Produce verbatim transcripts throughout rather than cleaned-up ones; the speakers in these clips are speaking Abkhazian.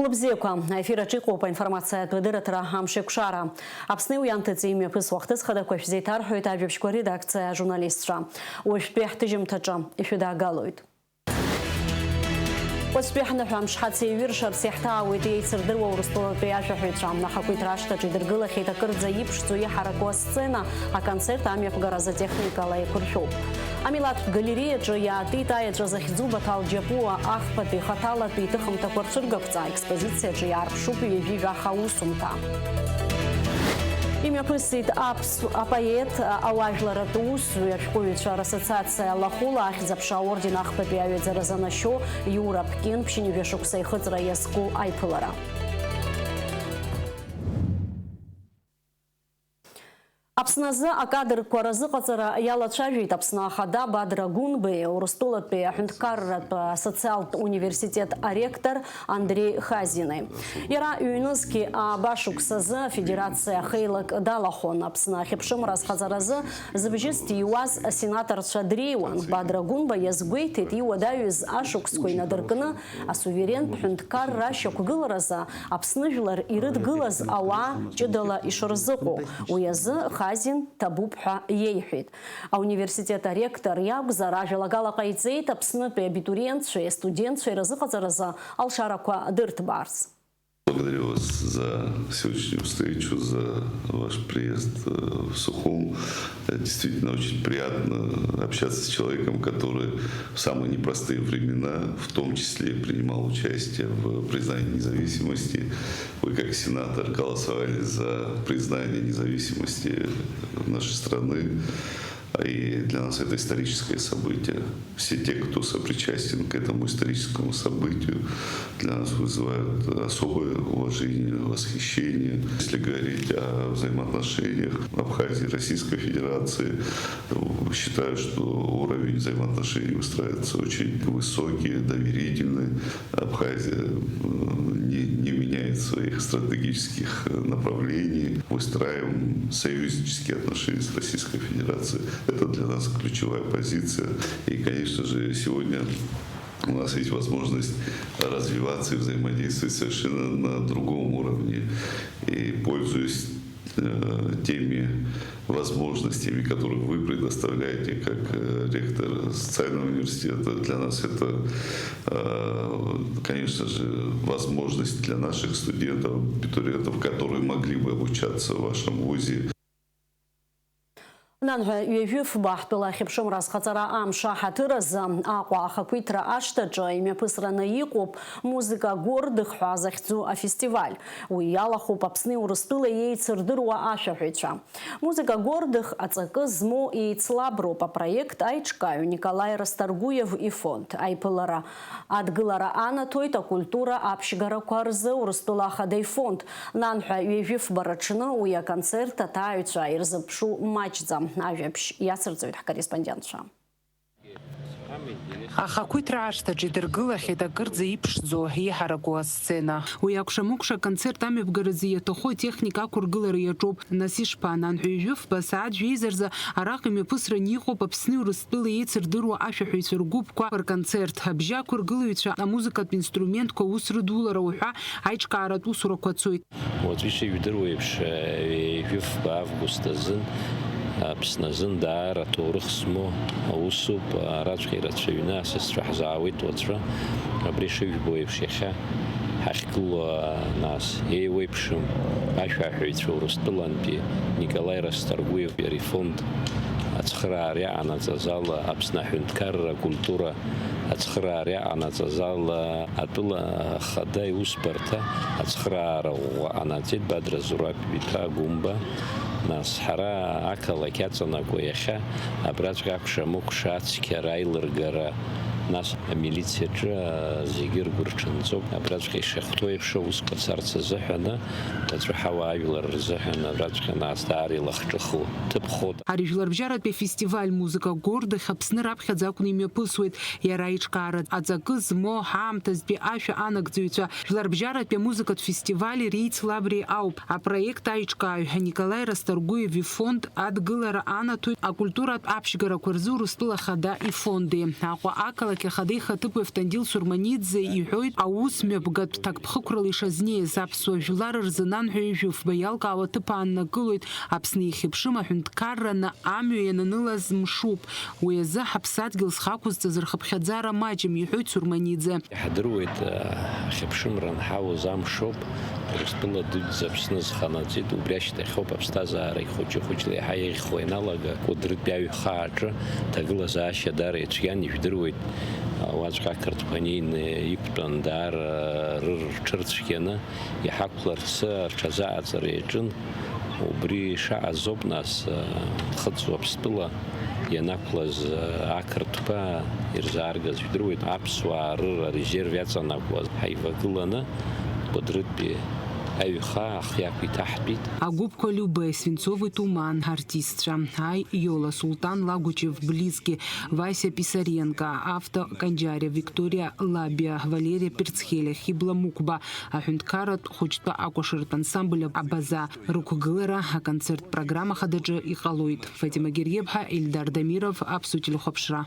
Лыбзиақәа, аефир аҿы иҟоуп аинформациатә адырраҭара Амшеикәшара. Аԥсни уи анҭыҵи имҩаԥысуа ахҭыс хадақәа шәзеиҭарҳәоит ажәабжьқәа редакциа ажурналистцәа. Уажәтәи ҳҭыжьымҭаҿы ишәыдаагалоит. Уаҵәтәи ҳныҳәа амш ҳацеиҩыршарц иаҳҭаауеит еицырдыруа Урыстәылатәи ашәаҳәаҩцәа. Ахақәиҭра ашҭаҿы идыргылахьеит акырӡа иԥшӡоу иҳараку асцена, аконцерт амҩаԥгаразы техникала еиқәыршәоуп. Амилаҭтә галереиаҿы иаатит аеҵәа захьӡу Баҭал Џьапуа ахԥатәи хаҭалатәи иҭыхымҭақәа рцәыргақәҵа, аекспозициаҿы иаарԥшуп ҩажәи жәаха аусумҭа. Имҩаԥысит аԥс-, апоет, ауаажәларратә усзуҩ ашәҟәыҩҩцәа рассоциациа Лахәыла ахьӡ-аԥша аорден ахԥатәи аҩаӡара занашьоу Иура Ԥкьын ԥшьынҩажәа шықәса ихыҵра иазку аиԥылара. Аԥсны азы акадрқәа разыҟаҵара иалацәажәеит Аԥсны Ахада Бадра Гәынбеи Урыстәылатәи аҳәынҭқарратә асоциалтә университет аректор Андрей Хазинеи. Иара ҩнызқьи ааба шықәсазы афедерациа ахеилак далахәын. Аԥсны ахьыԥшымра азхаҵаразы зыбжьы зҭиуаз асенаторцәа дреиуан. Бадра Гәынба иазгәеиҭеит, иуадаҩыз ашықәсқәа инадыркны асуверентә ҳәынҭқарра ашьақәгыларазы Аԥсны жәлар ирыдгылаз ауаа ҷыдала ишырзыҟоу. Уи азы Хазин ҭабуп ҳәа иеиҳәеит. Ауниверситет аректор иакәзар, ажәалагала ҟаиҵеит Аԥснытәи абитуриентцәеи астудентцәеи рзыҟаҵаразы алшарақәа дырҭбаарц. Благодарю вас за сегодняшнюю встречу, за ваш приезд, э, в Сухум. Э, действительно очень приятно общаться с человеком, который в самые непростые времена, в том числе, принимал участие в признании независимости. Вы, как сенатор, голосовали за признание независимости нашей страны. И для нас это историческое событие. Все те, кто сопричастен к этому историческому событию, для нас вызывают особое уважение, восхищение. Если говорить о взаимоотношениях Абхазии и Российской Федерации, то считаю, что уровень взаимоотношений выстраивается очень высокий, доверительный. Абхазия, э, не, не меняет своих стратегических, э, направлений. Выстраиваем союзнические отношения с Российской Федерацией. Это для нас ключевая позиция. И, конечно же, сегодня у нас есть возможность развиваться и взаимодействовать совершенно на другом уровне. И, пользуясь, э, теми возможностями, которые вы предоставляете как, э, ректор социального университета, для нас это, э, конечно же, возможность для наших студентов, абитуриентов, которые могли бы обучаться в вашем вузе. Нанҳәа ҩажәи фба ҳтәыла ахьыԥшымра азхаҵара амш аҳаҭыр азы Аҟәа ахақәиҭра ашҭаҿы имҩаԥысраны иҟоуп музыка Гордых ҳәа захьӡу афестиваль. Уи иалахәуп Аԥсни Урыстәылеи еицырдыруа ашәаҳәаҩцәа. Музыка Гордых аҵакы змоу еицлаброуп апроект аиҿкааҩ Николаи Расторгуев ифонд. Аиԥылара адгылара анаҭоит акультура аԥшьгарақәа рзы Урыстәыла Ахада ифонд. Нанҳәа ҩажәи фба рыҽны уи аконцерт аҭааҩцәа ирзыԥшу маҷӡам. Ажәабжь иацырҵоит ҳкорреспондентцәа. Ахақәиҭра ашҭаҿ идыргылахьеит акырӡа иԥшӡоу, иҳараку асцена. Уи акәша-мыкәша аконцерт амҩаԥгаразы иаҭаху атехника ақәыргылара иаҿуп. Нас ишԥа, нанҳәа ҩажәи фба асааҭ жәеиза рзы араҟа имҩаԥысран иҟоуп Аԥсни Урыстәылеи еицырдыруа ашәаҳәаҩцәа ргәыԥқәа рконцерт. Абжьы ақәыргылаҩцәа амузыкатә инструментқәа аус рыдулара уҳәа аиҿкааратә усурақәа цоит. Уаҵәы ишыжәдыруа еиԥш, ҩажәи фба август азын, Аԥсны азын даара аҭоурых змоу аусуп, араҵәҟьа ирацәаҩны асасцәа ҳзаауеит уаҵәы. Абри шыжәбо еиԥш, иахьа ҳахьгылоу, нас, еиуеиԥшым ашәаҳәаҩцәа Урыстәылантәи Николаи Расторгуев иара ифонд ацхыраара иаҟанаҵаз ала Аԥсны аҳәынҭқарра акультура ацхыраара иаҟанаҵаз ала атәыла ахада иусбарҭа ацхыраара ӷәӷәа ҟанаҵеит Бадра Зураб иԥа Гәымба. Нас ҳара ақалақь аҵанакуа иахьа абраҵәҟьа акәша-мыкәша ацқьара, аилыргара, нас амилициаҿы зегьы ргәы рҽанҵоуп. Абраҵәҟьа ишахәҭоу еиԥш аусқәа царц азыҳәаны, уаҵәы ҳауаажәлар рзыҳәан абраҵәҟьа нас даара илахҿыху ҭыԥхоит. Ари жәларбжьаратәи афестиваль Музыка Гордых Аԥсны раԥхьаӡа акәны имҩаԥысуеит. Иара аиҿкаара аҵакы змоу ҳаамҭазтәи ашәа анагӡаҩцәа жәларбжьаратәи амузыкатә фестивали реицлабреи ауп. Апроект аиҿкааҩ Николаи Расторгуев ифонд адгылара анаҭоит акультуратә аԥшьгарақәа рзы Урыстәыла Ахада ифонди. Аҟәа ақалақь Ахада ихаҭыԥуаҩ Автандил Сурманиӡе иҳәоит, аус мҩаԥгатә ҭакԥхықәрала ишазнеиз, аԥсуа жәлар рзы ананҳәа ҩажәи фба иалкаауа ҭыԥ ааннакылоит, Аԥсны ихьыԥшым аҳәынҭқарраны амҩа иананылаз мшуп. Уи азы ҳаԥсадгьыл зхы ақәызҵаз рхыԥхьаӡара маҷым, иҳәоит Сурманиӡе. Иаҳдыруеит, ахьыԥшымра анҳауз амшоуп. Урыстәыла дуӡӡа Аԥсны зханаҵеит, убри ашьҭахьоуп аԥсҭазаара ихәыҷы-хәыҷла еиҳа еиӷьхо ианалага, Кәыдрытәи аҩхаа аҿы ҭагылазаашьа даара ицәгьан, ижәдыруеит, уаҵәҟьа ақырҭқәа неины иқәтәан, даара рыр рҽырцәгьаны иҳақәларц рҽазааӡара иаҿын. Убри шаҟа азоуп, нас, Хыҵ Уаԥстәыла ианақәлаз ақырҭқәа ирзааргаз, ижәдыруеит, аԥсуаа рыр арезерв иаҵанакуаз ҳаивагыланы Кәыдрытәи аҩхаа ахы иақәиҭаҳтәит. Агәыԥқәа Любе, Свинцови Туман, артистцәа, Ай Иола, Султан Лагучев, Близки, Вася Писаренко, Авто Канџьариа, Викториа Лабиа, Валериа Перцхелиа, Хибла Мықәба, аҳәынҭқарратә хәыҷтәы акәашаратә ансамбль Абаза рықәгылара аконцерттә программа хадаҿы иҟалоит. Фатима Гериеԥҳа, Ельдар Дамиров, Аԥсуа телехәаԥшра.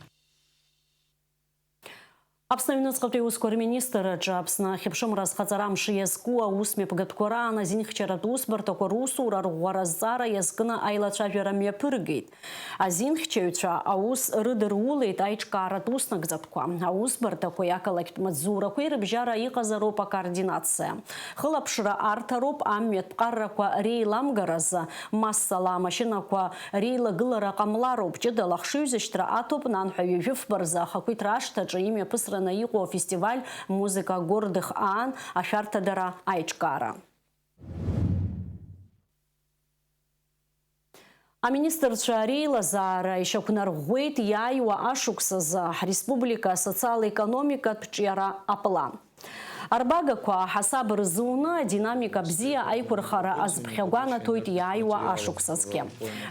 Аԥсны аҩныҵҟатәи аусқәа рминистрраҿы Аԥсны ахьыԥшымра азхаҵара амш иазку аусмҩаԥгатәқәа раан азинхьчаратә усбарҭақәа русура рӷәӷәара азҵаара иазкны аилацәажәара мҩаԥыргеит. Азинхьчаҩцәа аус рыдырулеит аиҿкааратә уснагӡатәқәа, аусбарҭақәеи ақалақьтә маҵзурақәеи рыбжьара иҟазароуп акоординациа. Хылаԥшра арҭароуп амҩатә ԥҟаррақәа реиламгаразы, массала амашьынақәа реилагылара ҟамлароуп, ҷыдала ахшыҩзышьҭра аҭоуп, нанҳәа ҩажәи фба рзы ахақәиҭра ашҭаҿы имҩаԥысраны иҟоу афестиваль Музыка гордых аан ашәарҭадара аиҿкаара. Аминистрцәа реилазаара ишьақәнарӷәӷәеит иааиуа ашықәс азы ҳреспублика асоциал-економикатә ҿиара аплан. Арбагақәа аҳасаб рзуны адинамика бзиа аиқәырхара азԥхьагәанаҭоит иааиуа ашықәс азгьы.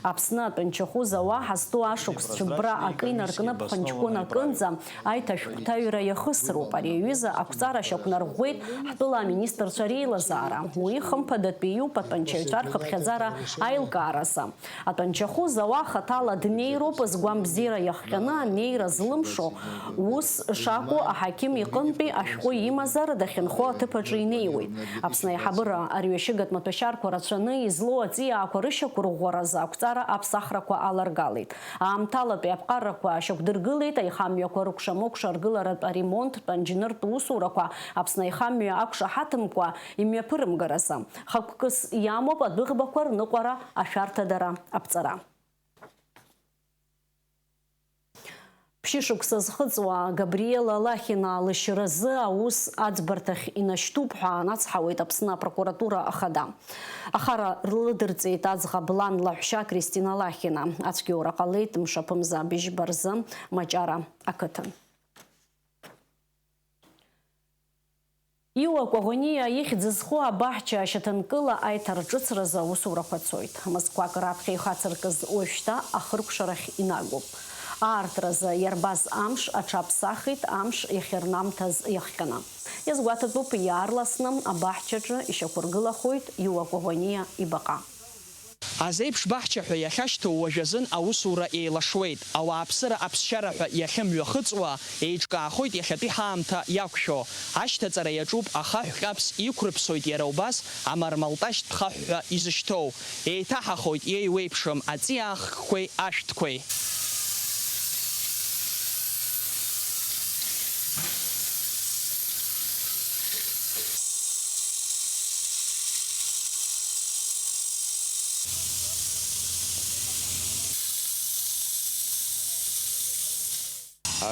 Аԥсны атәанчахәы зауа ҳазҭоу ашықәс цәыббра акы инаркны ԥхынҷкәын акынӡа аиҭашәҟәҭаҩра иахысроуп. Ари аҩыза ақәҵара шьақәнарӷәӷәеит ҳтәыла аминистрцәа реилазаара. Уи хымԥадатәиуп атәанчаҩцәа рхыԥхьаӡара аилкааразы. Атәанчахәы зауа хаҭала днеироуп, згәамбзиара иахҟьаны анеира злымшо, ус шакәу аҳақьым иҟынтәи ашәҟәы имазар, дахьынхо аҭыԥ аҿы инеиуеит. Аԥсны аиҳабыра арҩашьыгатә маҭәашьарқәа рацәаны излоу аҵиаақәа рышьақәырӷәӷәаразы ақәҵара аԥсахрақәа аларгалеит. Аамҭалатәи аԥҟарақәа шьақәдыргылеит, аихамҩақәа рыкәша-мыкәша аргыларатә аремонттә, анџьныртә усурақәа Аԥсны аихамҩа ақәшаҳаҭымкәа имҩаԥырымгаразы. Хықәкыс иамоуп адәыӷбақәа рныҟәара ашәарҭадара аԥҵара. Ԥшьышықәса зхыҵуа Габриела Лахина лышьразы аус аӡбарҭахь инашьҭуп ҳәа анацҳауеит Аԥсны апрокуратура ахада. Ахара рлыдырҵеит аӡӷаб лан лаҳәшьа Кристина Лахина. Ацәгьоура ҟалеит мшаԥымза быжьба рзы Маҷара ақыҭан. Иуа Коӷониа ихьӡ зху абаҳча ашьаҭанкыла аиҭарҿыцразы аусурақәа цоит. Мызқәак раԥхьа ихацыркыз уажәшьҭа ахыркәшарахь инагоуп. Аартразы иарбаз амш аҽаԥсахит, амш иахьырнамҭаз иахҟьаны. Иазгәаҭатәуп, иаарласны абаҳчаҿы ишьақәыргылахоит Иуа Коӷониа ибаҟа. Азеиԥш баҳча ҳәа иахьашьҭоу уажәазын аусура еилашуеит. Ауааԥсыра аԥсшьара ҳәа иахьымҩахыҵуа, еиҿкаахоит иахьатәи ҳаамҭа иақәшәо. Ашьҭаҵара иаҿуп, ахаҳә ҟьаԥс иқәрыԥсоит иара убас амармалташьтә хаҳә ҳәа изышьҭоу. Еиҭаҳахоит иеиуеиԥшым аҵиаахкқәеи ашәҭқәеи.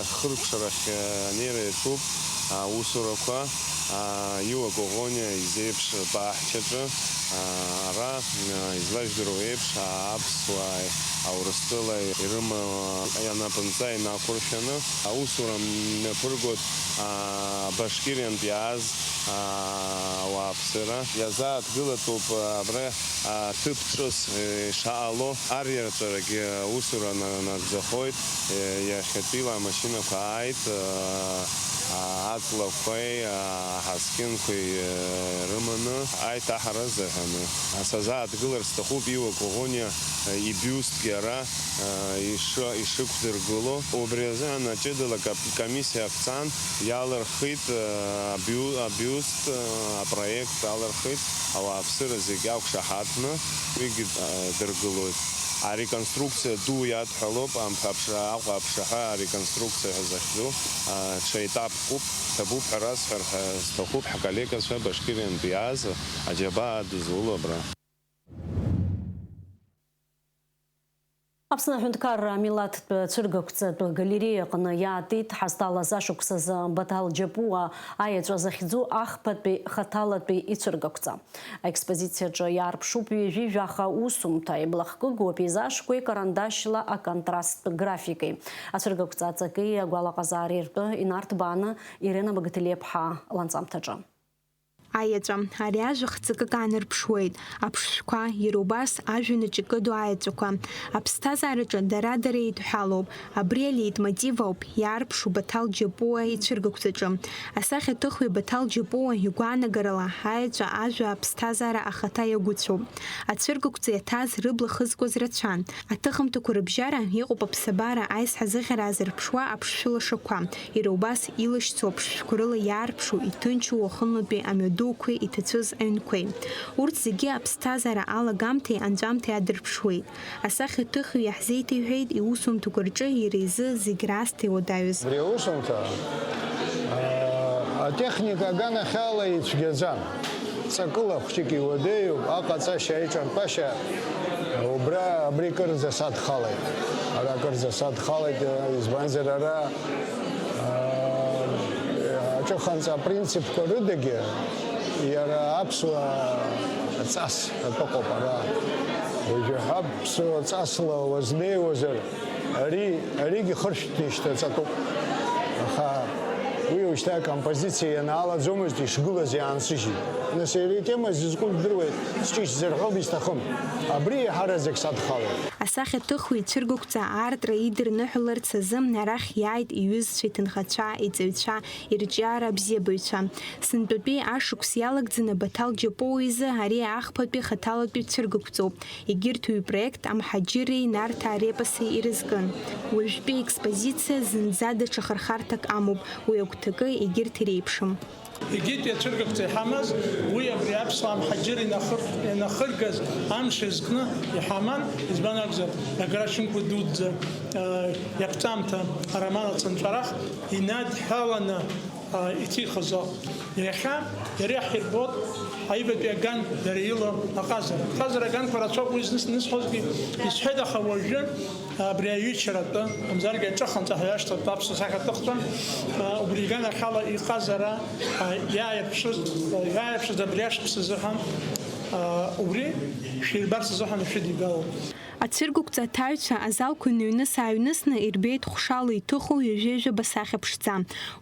Ахыркәшарахь анеира иаҿуп аусурақәа, Иуа Коӷониа изеиԥш баҳчаҿы, ара, излажәдыруа еиԥш, аԥсуааи аурыстәылеи ирымоу анапынҵа инақәыршәаны, аусура мҩаԥыргоит Башкириантә иааз ауааԥсыра. Иазааҭгылатәуп абра ҭыԥ ҿыц ишаҟало. Ариарҵәарагьы аусура на-, нагӡахоит. Иахьатәила амашьынақәа ааит, аҵлақәеи аҳаскьынқәеи рыманы, аиҭаҳара азыҳәаны. Сазааҭгылар сҭахуп Иуа Коӷониа ибиустгьы Иара, э, иши-, ишиқәдыргыло, убри азыҳәан аҷыдала кап-, комиссиа аԥҵан, иалырхит, э, абиу-, абиуст, э, апроект алырхит, ауааԥсыра зегьы ақәшаҳаҭны уигьы, э, дыргылоит. Ареконструкциа ду иадҳәалоуп, амп-, аԥш-, Аҟәа аԥшаҳәа ареконструкциа ҳәа захьӡу, э, ҽа етапкуп, ҭабуп ҳәа расҳәар ҳәа сҭахуп ҳколлегацәа Башкириантә иааз аџьабаа адызуло абра. Аԥсны аҳәынҭқарра амилаҭтә цәыргақәҵатә галереиаҟны иаатит ҳазҭалаз ашықәсазы Баҭал Џьапуа аеҵәа захьӡу ахԥатәи хаҭалатәи ицәыргақәҵа. Аекспозициаҿы иаарԥшуп ҩажәи жәаха усумҭа, еиблахкыгоу апеизажқәеи карандашьла аконтрасттә графики. Ацәыргақәҵа аҵаки агәалаҟазаареи ртәы инарҭбааны Ирена Багаҭелиаԥҳа ланҵамҭаҿы. Аеҵәа, ари ажәа хҵакык аанарԥшуеит, аԥшшәқәа, иара убас ажәҩан аҿы икыду аеҵәақәа. Аԥсҭазаараҿы дара-дара еидҳәалоуп, абри алеитмотив ауп иаарԥшу Баҭал Џьапуа ицәыргақәҵаҿы. Асахьаҭыхҩы Баҭал Џьапуа игәаанагарала, аеҵәа ажәа аԥсҭазаара ахаҭа иагәыцәоуп. Ацәыргақәҵа иаҭааз рыбла хызкуаз рацәан. Аҭыхымҭақәа рыбжьара иҟоуп аԥсабара аизҳазыӷьара аазырԥшуа аԥшшәы лашақәа, иара убас илашьцоу аԥшшәқәа рыла иаарԥшу, иҭынчу уахынлатәи амҩадуқәеи иҭацәыз аҩнқәеи. Урҭ зегьы аԥсҭазаара алагамҭеи анҵәамҭеи адырԥшуеит. Асахьаҭыхҩы иаҳзеиҭеиҳәеит иусумҭақәа рҿы иара изы зегь раасҭа иуадаҩыз. Абри аусумҭа, аа, атехника аганахьала ицәгьаӡан. Ҵакыла хәҷык иуадаҩуп, аҟаҵашьа, аиҿартәашьа, убра, абри кырӡа садхалеит. Ара кырӡа садхалеит, избанзар, ара, аа, аҿыханҵа апринципқәа рыдагьы, иара аԥсуа ҵас атәы ыҟоуп ара. Уажәы аԥсуа ҵасла уазнеиуазар, Ари, аригьы хыршәҭны ишьҭаҵатәуп. Аха уи уажәшьҭа акомпозициа ианаалаӡомызт, ишгылаз иаансыжьит. Нас иара итема зызку жәдыруеит, сҿы исзырҳәом, исҭахым. Абри еиҳараӡак садхалоит. Асахьаҭыхҩы ицәыргақәҵа аартра идырныҳәаларц азы арахь иааит иҩызцәа, иҭынхацәа, иҵаҩцәа, ирҿиара абзиабаҩцәа. Сынтәатәи ашықәс иалагӡаны Баҭал Џьапуа изы ари ахԥатәи хаҭалатәи цәыргақәҵоуп. Егьырҭ ҩ-проект Амҳаџьырреи Нарҭаа репоси ирызкын. Уажәтәи аекспозициа зынӡа даҽа хырхарҭак амоуп, уи агәҭакы егьырҭ иреиԥшым. Егьырҭ ацәыргақәҵа иҳамаз, уи абри аԥсуа амҳаџьыр инахыр-, инахыргаз амш иазкны иҳаман, избан акәзар, Гагра Шьынқәба дуӡӡа, э, иаԥҵамҭа ароман Ацынҵәарах инадҳәаланы иҭихыз ауп. Иахьа иара иаҳирбоит аҩбатәи аган дара илоу аҟазара. Аҟазара аганқәа рацәоуп уи зны снысҳәозгьы исҳәеит, аха уажәы абри аҩычаратәы, мамзаргьы аҿыханҵа ҳәа иашьҭатәу аԥсуа сахьаҭыхцәа, убри иганахьала иҟазара иааирԥшыз, иааирԥшыз абри ашықәс азыҳәан, убри шәирбарц азыҳәан ишәыдигалоуп. Ацәыргақәҵа аҭаҩцәа азалқәа ҩны-ҩныс ааҩнысны ирбеит ҟәшала иҭыху ҩажәи жәаба сахьа ԥшӡа.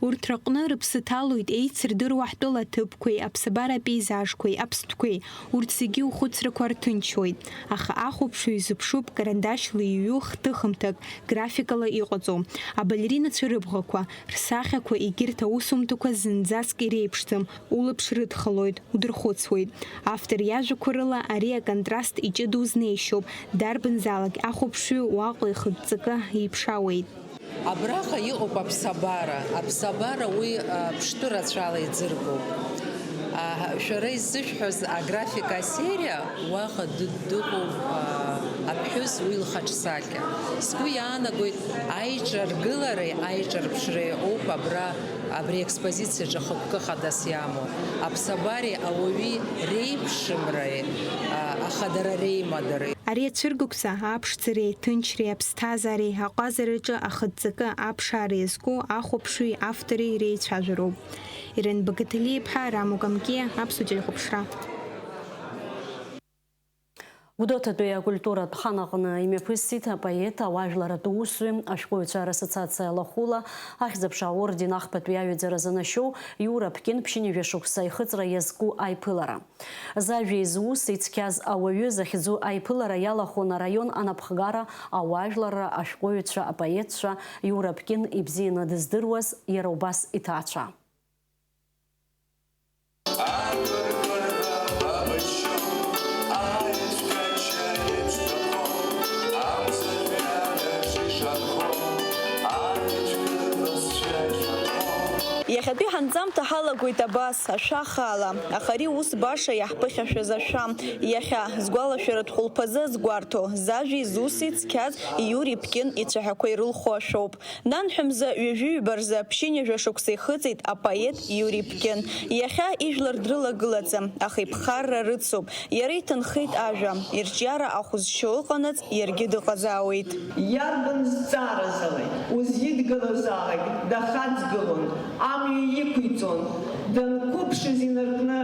Урҭ рыҟны рыԥсы ҭалоит еицырдыруа ҳтәыла аҭыԥқәеи, аԥсабара апеизажқәеи, аԥстәқәеи. Урҭ зегьы ухәыцрақәа рҭынчуеит. Аха ахәаԥшҩы изыԥшуп карандашьла иҩу хҭыхымҭак, графикала иҟаҵоу. Абалеринацәа рыбӷақәа, рсахьақәа, егьырҭ аусумҭақәа зынӡаск иреиԥшӡам. Улаԥш рыдхалоит, удырхәыцуеит. Автор иажәақәа рыла ари аконтраст иҷыдоу знеишьоуп, дарбанзаалак ахәаԥшҩы уаҟа ихыгӡакы иԥшаауеит. Абраҟа иҟоуп аԥсабара. Аԥсабара уи, а, ԥштәы рацәала иӡыргоуп. А, шәара иззышәҳәаз аграфика асериа, уаҟа ды-, дыҟоуп, а, аԥҳәыс уи лхаҿсахьа. Сгәы иаанагоит, аиҿаргылареи аиҿарԥшреи ауп абра Абри аекспозициаҿы ахықәкы хадас иамоу, аԥсабареи ауаҩи реиԥшымреи, а, ахадара реимадареи. Ари ацәыргақәҵа аԥшӡареи, аҭынчреи, аԥсҭазаареи, аҟазараҿы ахыҵӡакы аԥшаара иазку ахәаԥшҩи автори реицәажәароуп. Ирен Багаҭалиа-иԥҳа, Рамо Камкиа, Аԥсуа телехәаԥшра. Гәдоуҭатәи акультуратә хан аҟны имҩаԥысит апоет, ауаажәларратә усзуҩ, ашәҟәыҩҩцәа рассоциациа Лахәыла ахьӡ-аԥша аорден ахԥатәи аҩаӡара занашьоу Иура Ԥкьын ԥшьынҩажәа шықәса ихыҵра иазку аиԥылара. Зажәеи зус ицқьаз ауаҩы захьӡу аиԥылара иалахәын араион анапхгара, ауаажәларра, ашәҟәыҩҩцәа, апоетцәа, Иура Ԥкьын ибзианы дыздыруаз иара убас иҭаацәа. Абыржәра абашьуа, аиҿкаашьа еиԥш ҭахо, амза Абри ҳанҵамҭа ҳалагоит абас, ашәа хаала, аха ари ус баша иаҳԥыхьашәаз ашәа. Иахьа, згәалашәаратә хәылԥазы азгәарҭо, зажәа изусит цқьаз Иури Ԥкьын ицәаҳәақәа ирылху ашәоуп. Нанҳәа мза ҩажәи ҩба рзы ԥшьынҩажәа шықәса ихыҵит апоет Иури Ԥкьын. Иахьа ижәлар дрылагылаӡам, аха иԥхарра рыцуп. Иара иҭынхеит ажәа, ирҿиара ахә зшьо ыҟанаҵ, иаргьы дыҟазаауеит. Иарбан зҵаараз ала узидгылаз ала дахаҵгылон, амҩа иқәиҵон, данқәыԥшыз инаркны,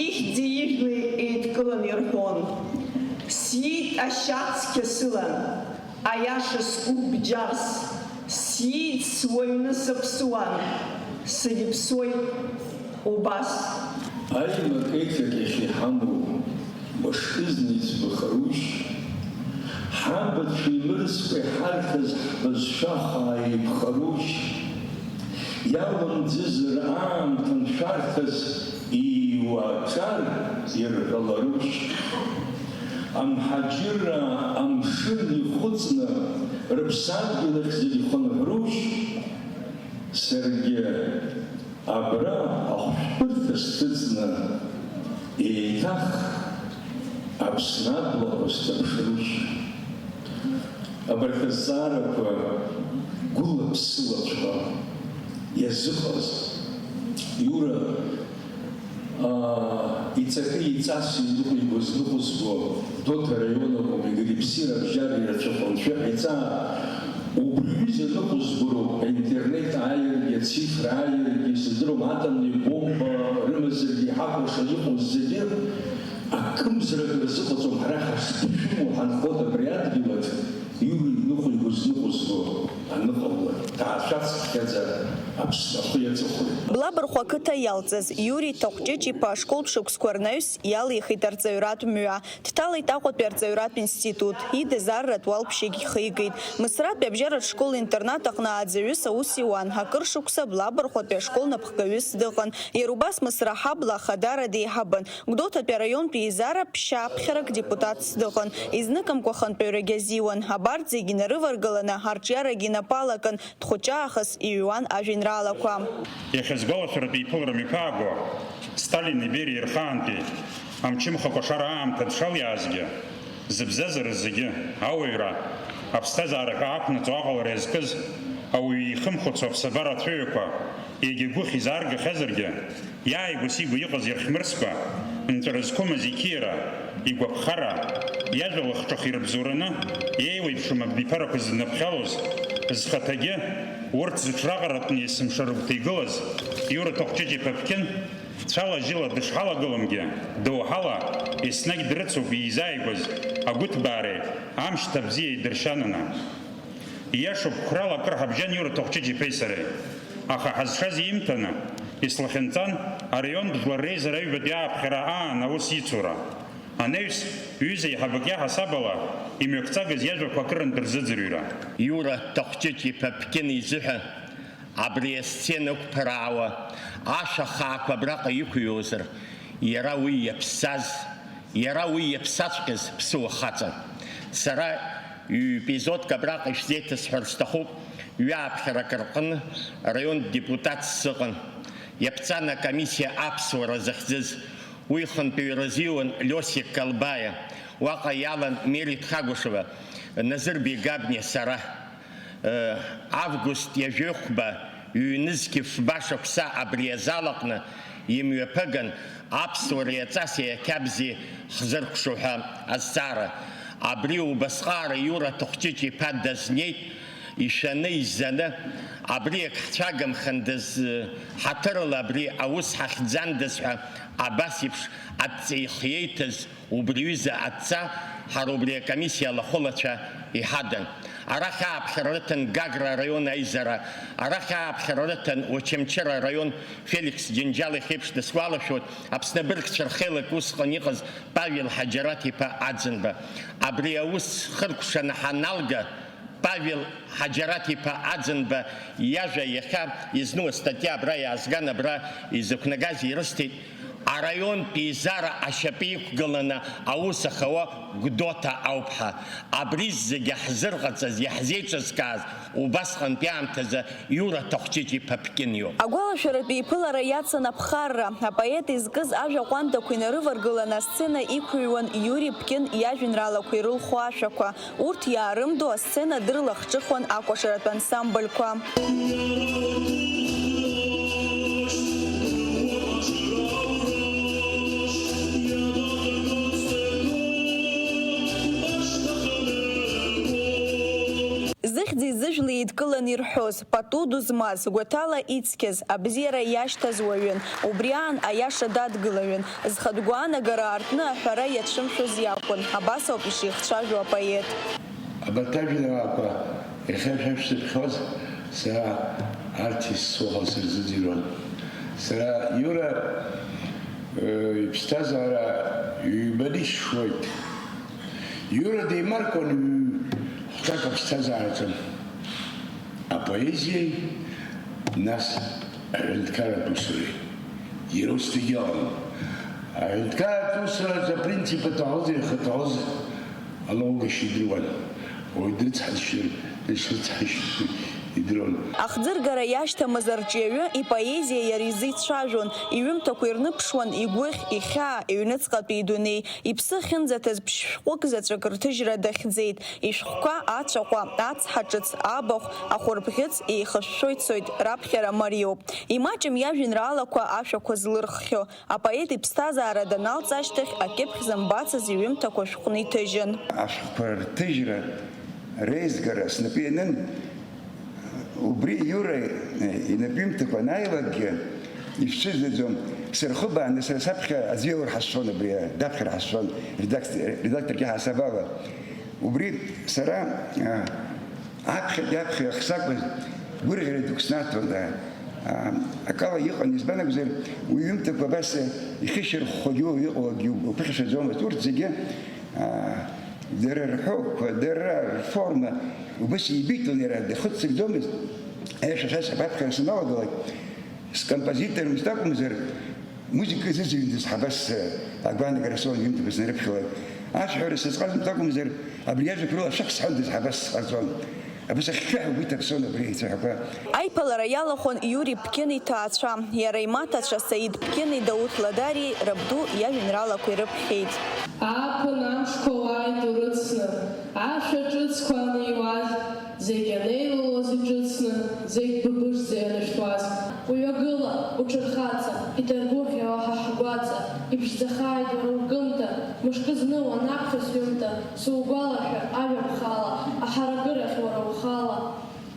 ихьӡи ижәлеи еидкылан ирҳәон. Сиит ашьац қьасыла, аиаша скуп бџьарс, сиит суаҩны сыԥсуан, сагьыԥсуеит убас. Аимак-еиҿак иахьа иҳамоу мышкызны иӡбахарушь? Ҳабацәа имырӡкәа иҳарҭаз ҳбызшәа хаа еиқәхарушь? Иалымӡызар аамҭа ншәарҭас ииуа аҿар ирҳәаларушь? Амҳаџьыраа амшын ихәыҵны рыԥсадгьыл ахь зегь ихынҳәрушь? Саргьы абра ахәшәтәырҭа сҭыҵны еиҭах Аԥсны аблақәа сҭаԥшырушь? Абарҭ азҵаарақәа гәыла-ԥсылаҵәҟьа иазыҟаз Иура, аа, иҵакы иҵас иныҟәигоз ныҟәызго, Гәдоуҭа араион акәым, Егры-Ԥсира абжьара ирацәахо анцәа иҟаиҵа, убри ҩыза ныҟәызго роуп, аинтернет ааиргьы, ацифра ааиргьы, сыздыруам, атомни бомба рымазаргьы иҳакәырша иҟоу зегьы, акымзарак рзыҟаҵом, ҳара ҳашԥшәымоу ҳанхоит абри адгьылаҿ. Иури иныҟәиго зныҟәызго аныҟалалак, даацәацххьаӡа Аԥсны ахы иаҵахоит. Блабырхәа ақыҭа иалҵыз Иури Ҭахәҷыҷ-иԥа ашколтә шықәсқәа рнаҩс иалихит арҵаҩратә мҩа, дҭалеит Аҟәатәи арҵаҩратә институт, идыз арратә уалԥшьагь ихигеит. Мысратәи абжьаратә школ-интернат аҟны ааӡаҩыс аус иуан, акыр шықәса Блабырхәатәи ашкол напхгаҩыс дыҟан, иара убас Мысра ҳабла ахадара деиҳабын. Гәдоуҭатәи араионтә еизара ԥшьааԥхьарак депутатс дыҟан, изныкымкәа ахантәаҩрагьы азиуан, абарҭ зегь инарываргаланы арҿиарагьы инапы алакын, дхәыҷы аахыс иҩуан ажәеинраалақәа. Иахьа сгәалашәаратәы иԥылара мҩаԥааго, Сталини Бериа рхаантәи амчымха кәашара аамҭа дшалиаазгьы, зыбзазара зегьы, ауаҩра, аԥсҭазаара ҳәа ақәнаҵо аҟалара иазкыз ауаҩы ихымхәыцуа аԥсабара ацәаҩақәа, егьа гәыхь изааргахьазаргьы, иааигәа-сигәа иҟаз ирхьмырсқәа, нҵәара зқәымыз иқьиара, игәаԥхара, иажәа лахҿых ирыбзоураны, еиуеиԥшым абиԥарақәа зыднаԥхьалоз, зхаҭагьы, урҭ зыҽраҟаратәны есымша рыгәҭа игылаз, Иура Ҭахәҷыҷ-иԥа Ԥкьын, цәала-жьыла дышҳалагылоугьы, доуҳала, еснагь дрыцуп иизааигәаз агәыҭбаареи амшьҭа бзиеи дыршьананы. Ииашоуп, қәрала акыр ҳабжьан Иура Ҭахәҷыҷ-иԥеи сареи. Аха ҳазшаз иимҭаны, ислахьынҵан араионтә жәлар реизара аҩбатәи ааԥхьара аан аус ицура. Анаҩс, ҩыза еиҳабык иаҳасаб ала, имҩақәҵагаз иажәақәа акырынтә рзыӡырҩра. Иура Ҭахәҷыҷ-иԥа Ԥкьын изыҳәа абри асцена ықәԥараауа ашәа хаақәа абраҟа иқәыҩуазар, иара уи иаԥсаз, иара уи иаԥсаҵәҟьаз ԥсуа хаҵан. Сара ҩ-епизодк абраҟа ишәзеиҭасҳәар сҭахуп, ҩааԥхьарак рҟны араионтә депутатс сыҟан. Иаԥҵан акомиссиа аԥсуара захьӡыз. Уи хантәаҩраз иуан Лиосик Калбаиа, уаҟа иалан Мери Тхагәышева, Назыр Бегабниа, сара. Э, август ҩажәихәба, ҩнызқь фба шықәса абри азал аҟны имҩаԥыган, аԥсуареи аҵаси ақьабзи хзыркәшо ҳәа азҵаара. Абри убасҟаара Иура Ҭахәҷыҷ-иԥа дазнеит, ишәаны, иззаны, абри ак ҳцәагамхандаз, ҳаҭырала абри аус ҳахьӡандаз ҳәа абас еиԥш адҵа ихиеиҭаз убри ҩыза адҵа ҳара убри акомиссиа алахәылацәа иҳадан. Арахь ааԥхьара рыҭан Гагра араион аизара, арахь ааԥхьара рыҭан Очамчыра араион Феликс Џьынџьал иахьеиԥш дысгәалашәоит, Аԥсны абыргцәа рхеилак усҟан иҟаз Павел Ҳаџьараҭ-иԥа Аӡынба. Абри аус хыркәшаны ҳаналга, Павел Ҳаџьараҭ-иԥа Аӡынба иажәа иахьа изну астатиа абра иаазган, абра изықәнагаз ирысҭеит. Араионтә еизара ашьапы иқәгыланы аус ахауа Гәдоуҭа ауп ҳәа, абри зегьы ҳзырҟаҵаз, иаҳзеиҿызкааз убасҟантәи аамҭазы Иура Ҭахәҷыҷ-иԥа Ԥкьын иоуп. Агәалашәаратә еиԥылара иацын аԥхарра. Апоет изкыз ажәа ҟәандақәа инарываргыланы асцена иқәыҩуан Иури Ԥкьын иажәеинраалақәа ирылху ашәақәа. Урҭ иаарымдо асцена дырлахҿыхуан акәашаратә ансамбльқәа. Зыхьӡи зыжәлеи еидкыланы ирҳәоз, пату ду змаз, гәаҭала ицқьаз, абзиара иашьҭаз уаҩын. Убри аан аиаша дадгылаҩын. Зхатә гәаанагара аартны аҳәара иацәымшәоз иакәын. Абас ауп ишихцәажәо апоет. Абарҭ ажәеинраалақәа иахьа шәа шәзыԥхьоз, сара арҭ исцәоуҳәа сырзыӡырҩуан. Сара Иура, э, иԥсҭазаара ҩбаны исшоит. Иура деимаркуан ҩ-, хәҭак аԥсҭазаараҿы. Апоезиеи, нас аҳәынҭқарратә усуреи. Иара ус дегьыҟам. Аҳәынҭқарратә усураҿы апринцип аҭахоз, иахьаҭахоз алоугашьа идыруан. Уаҩ дрыцҳасшьыр, дышрыцҳашьыр идыруан. Ахӡыргара иашьҭамыз арҿиаҩы ипоезиа иара изы ицәажәон, иҩымҭақәа ирныԥшуан игәыхь, ихьаа, иҩныҵҟатәи идунеи. Иԥсы ахьынӡаҭаз ԥшь-шәҟәык заҵәык рҭыжьра дахьӡеит. Ишәҟәқәа Ацәаҟәа, Ацҳа ҿыц, Абахә, Ахәырбӷьыц, Еихышәшәо ицоит, раԥхьара мариоуп. Имаҷым иажәеинраалақәа ашәақәа злырххьо. Апоет иԥсҭазаара даналҵ ашьҭахь, акьыԥхь зымбацыз иҩымҭақәа шәҟәны иҭыжьын. Ашәҟәқәа рҭыжьра, реизгара снапы ианын, убри Иура, э, инапҩымҭақәа анааилакгьы, ишәцәыӡаӡом, сырхыбааны сара саԥхьа аӡәы иоур ҳазшон, абри, э, даԥхьар ҳазшон, редакци-, редакторгьы ҳасабала. Убри сара, э, аԥхьатәи аԥхьа ахсакәыз гәырӷьара дук снаҭон, э, э, акала иҟан, избан акәзар, уи иҩымҭақәа абас, э, ихьышьарххогьы, иҟоугьы уԥыхьашәаӡомызт, урҭ зегьы, э, Дара рҳәоуқәа, дара рформа убас еибиҭон, иара дахыццакӡомызт. Аиаша шәасҳәап, аԥхьара саналагалак, скомпозитормызт акәымзар, музыка зыӡырҩындаз ҳабас, агәаанагара соуан ҩымҭақәа снарыԥхьалак. Ашәҳәара сызҟазмызт акәымзар, абри ажәақәа рыла шәак сҳәондаз ҳабас сҟарҵон. Абас ахьхьаҳәа угәы иҭаԥсон абри ицәаҳәақәа. Аиԥылара иалахәын Иури Ԥкьын иҭаацәа, иара имаҭацәа Саид Ԥкьыни Дауҭ Ладариеи рабду иажәеинраалақәа ирыԥхьеит. Ааԥын амшқәа уааит урыцны, ашәа ҿыцқәа аниуаз, зегь анеилылоз иҿыцны, зегь быбыжӡа ианышәҭуаз. Уҩагыла, уҽырхаҵа, иҭаргәыӷьуа ҳа ҳгәаҵа, иԥшӡахааит уара укымҭа, мышкы зны уанаԥхьо сҩымҭа, сугәалашәа ажәа ԥхала, аҳаракырахь уара ухала.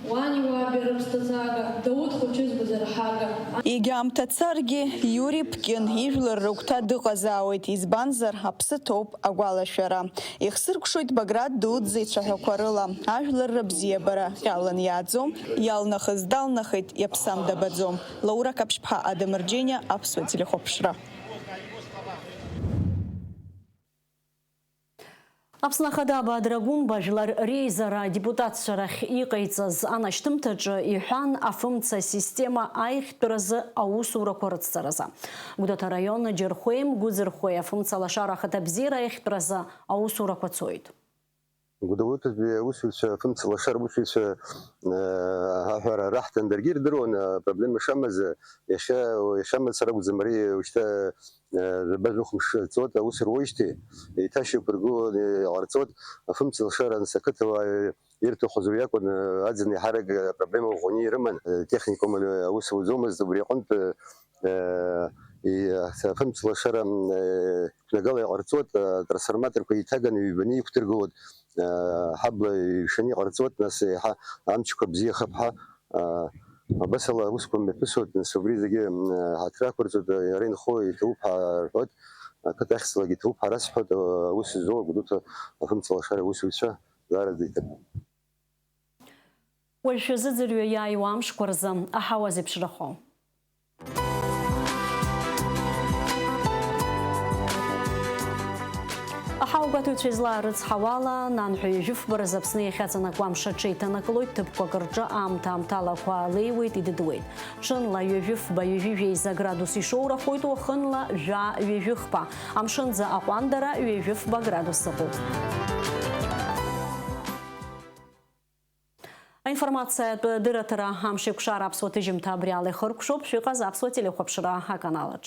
Уани уаби рыԥсҭазаага, Дауҭ хәыҷызбаз арҳага. Егьа аамҭа царгьы, Иури Ԥкьын ижәлар рыгәҭа дыҟазаауеит, избанзар, аԥсы ҭоуп агәалашәара. Ихсыркәшоит Баграт Дауҭ зеицәаҳәақәа рыла, ажәлар рыбзиабара ҟьалан иааӡом, иалнахыз далнахит, иаԥсам дабаӡом. Лаура Қаԥшьԥҳа, Адам Рџьениа, Аԥсуа телехәаԥшра. Аԥсны Ахада Абаа Драгәынба жәлар реизара адепутатцәа рахь иҟаиҵаз анашьҭымҭаҿы иҳәан афымца асистема аиӷьтәразы аусурақәа рыцҵаразы. Гәдоуҭа араион Џьырхәеи Мгәыӡырхәеи афымца лашара ахаҭабзиара аиӷьтәразы аусурақәа цоит. Гәдоуҭатәи аусзуҩцәа, афымца лашара аусзуҩцәа, э, аҳәара раҳҭан, даргьы ирдыруан, апроблема шамаз, иахьа, иахьа мацара акәӡам, ари уажәшьҭа Жәаба жәохә мшы ҵуеит аус руеижьҭеи, еиҭашьақәыргыланы иҟарҵоит, афымца лшара анс ақыҭауаа ирҭаху аӡәы иакәын, аӡын еиҳарак апроблема ӷәӷәаны ирыман, техникум аус ауӡомызт, убри аҟынтә, и-, афымца лшара, қәнагала иҟарҵоит, атрансформаторқәа еиҭаганы ҩбаны иқәдыргылоит, ҳабла ишаны иҟарҵоит, нас еиҳа амчқәа бзиахап ҳәа, Абасала аусқәа мҩаԥысуеит, нас убри зегьы, м, ҳаҭыр ақәырҵоит, иара инхо иҭабуп ҳәа рҳәоит, ақыҭа ахьӡалагьы иҭабуп ҳәа расҳәоит, аус зуа Гәдоуҭа афымцалашара аусзуҩцәа даараӡа иҭабуп. Уажә шәазыӡырҩы иааиуа амшқәа рзы аҳауа зеиԥшрахо. Аҳауа Гәаҭаҩцәа излаарыцҳауала, нанҳәа ҩажәи фба рзы Аԥсны иахьаҵанакуа амш аҽеиҭанакылоит, ҭыԥқәак рҿы аамҭа-аамҭалақәа леиуеит, идыдуеит. Ҽынла ҩажәи фба, ҩажәи жәеиза градус ишоурахоит, уахынла жәа, ҩажәи хԥа. Амшынӡы аҟәандара ҩажәи фба градус ыҟоуп. Аинформациатә дырраҭара Амшеикәшара аԥсуа ҭыжьымҭа абри ала ихыркәшоуп. Шәыҟаз аԥсуа телехәаԥшра аканалаҿ.